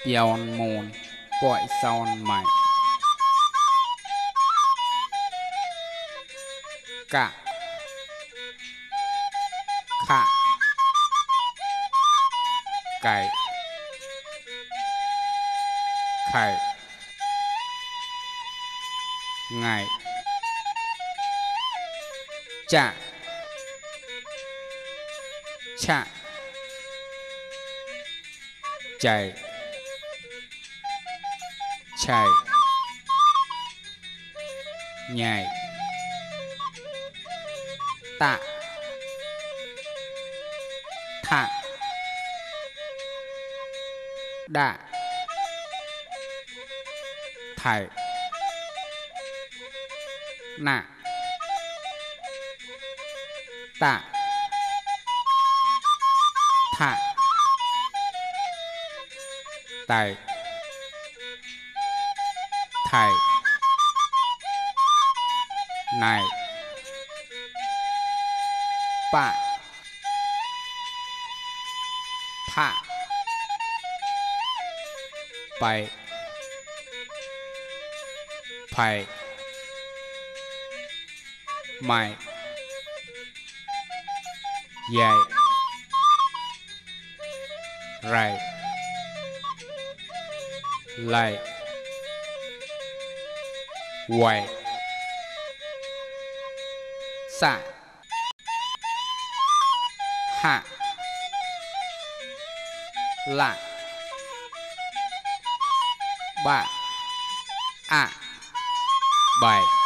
Beyond moon, boy sound mày cả khả cải khải ngài chạ chạ chạy chạy nhảy tạ thạ đạ thải nạ tạ thạ tài thải này bạ thạ bay phải mày dạy rải lại quay xạ hạ lạ bạ ạ bảy